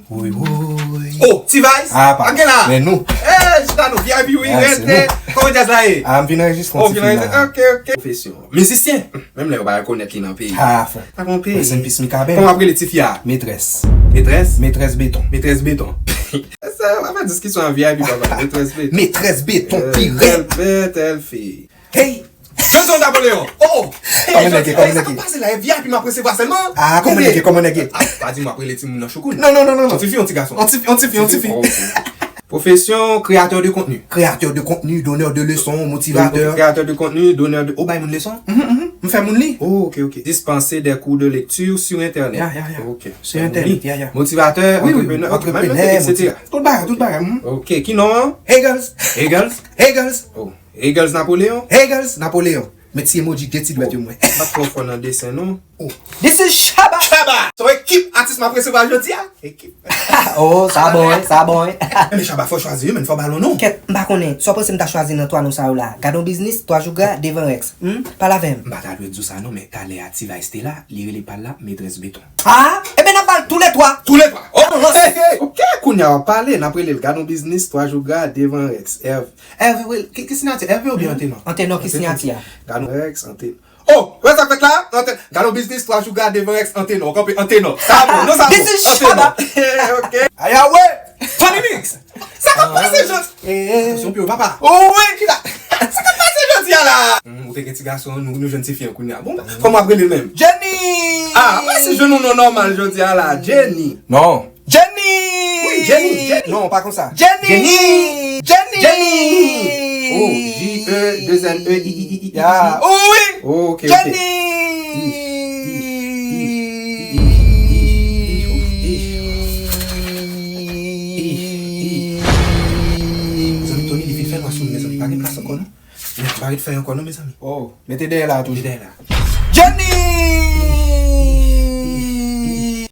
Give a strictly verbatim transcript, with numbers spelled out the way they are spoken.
Woy, woy. Oh, T-Vice? Ah, pa. Anke la. Men nou. Eh, chita nou, V I P, wi, ah, rete. Kòman djaz la ye? Ah, m vin anrejistre yon ti fim la. Ok, ok. Pwofesyon. Mizisyen. Menm lè yo pa rekonèt li nan peyi. Ah, frè. Pa gon peyi. Rest in peace, Mikaben. Kòman ap rele tifi a? Metrès. Metrès? Metrès Beton. Metrès Beton. Sa, w ap fè diskisyon an V I P, papa. Metrès Beton. Metrès Beton, pi rèd. Tèl pè, tèl fi. Hey! Jason Napoléon! Oh! Kòman nèg ye, kòman nèg ye? Sa k ap pase la, e V I P m ap resevwa sèlman? Ah, kòman nèg ye, kòman nèg ye? Ah, pa di m ap rele timoun nan Choukoun. Non, non, non, non, non. Yon tifi, yon ti gason? Yon tifi, yon tifi, yon tifi. Oh, ok. Pwofesyon, créateur de contenu. Créateur de contenu, donneur de leçons, motivateur. Créateur de contenu, donneur de, ou bay moun leson? Mhm, mhm. M fè moun li. Oh, ok, ok. Dispenser des cours de lecture sur Internet. Ya, ya, ya. Ok. Sur Internet, ya, ya. Motivateur, entrepreneur, entrepreneur, et cetera. Tout bagay, tout bagay. Mhm. Ok, ki non an? Hegels. Hegels. Hegels. Oh. Hegels Napoléon? Hegels Napoléon. Met ti emoji de ti dwèt yo mwen. M pa twò fò nan desen non. Oh. This is Shabba. Shabba! Se yon ekip atis m ap resevwa jodi a. Ekip. Oh, sa bon, wi, sa bon, wi. Men Shabba, fò chwazi wi, men fò ba l yon non. Kèt, m pa konnen. Sa w panse m ta chwazi nan twa non sa yo la? Gadon Biznis, Twa Jougra, Devan Rex. Hmm? Pale avè m. M pa ta dwe di w sa non, men talè a T-Vice te la, li rele pa l la Metrès Beton. Ah, ebyen n ap ba l tou le twa. Tou le twa. Oh, hey, hey. Ok, kounye a w ap pale, n ap rele l Gadon Biznis, Twa Jougra, Devan Rex, Hervé. Hervé, ki, ki siyati? Hervé oubyen Antenò? Antenò ki siyati a. Gadon Rex, Antenò. Oh, wè sa k fèt la? Antenò. Gadon Biznis, Twa Jougra, Devan Rex, Antenò. Kanpe Antenò. Sa bon, non, sa bon. This is Shabba. Ok. Aya we. Tony Mix. Sa k ap pase jodi? Atansyon pye w papa. Oh, wi. Ki la? Sa k ap pase jodi a la? Hmm, ou te gen ti gason, nou, nou jwenn ti fi an kounye a. Bon, kòman w ap rele l menm? Jenny! Ah, mwen si jwenn yon non nòmal jodi a la. Jenny. Non. Jenny! Wi, Jenny, Jenny. Non, pa konsa. Jenny! Jenny! Jenny! Oh, J E deux N E I I I I. Ya. Oh, wi! Oh, ok, ok. Jenny! Mezanmi, Tony, li fin fè nwa sou nou, mezanmi. Pa gen plas ankò, non? Mèt, pa ret fè ankò non, mezanmi. Oh, mete dèyè la tou. Mete dèyè la. Jenny!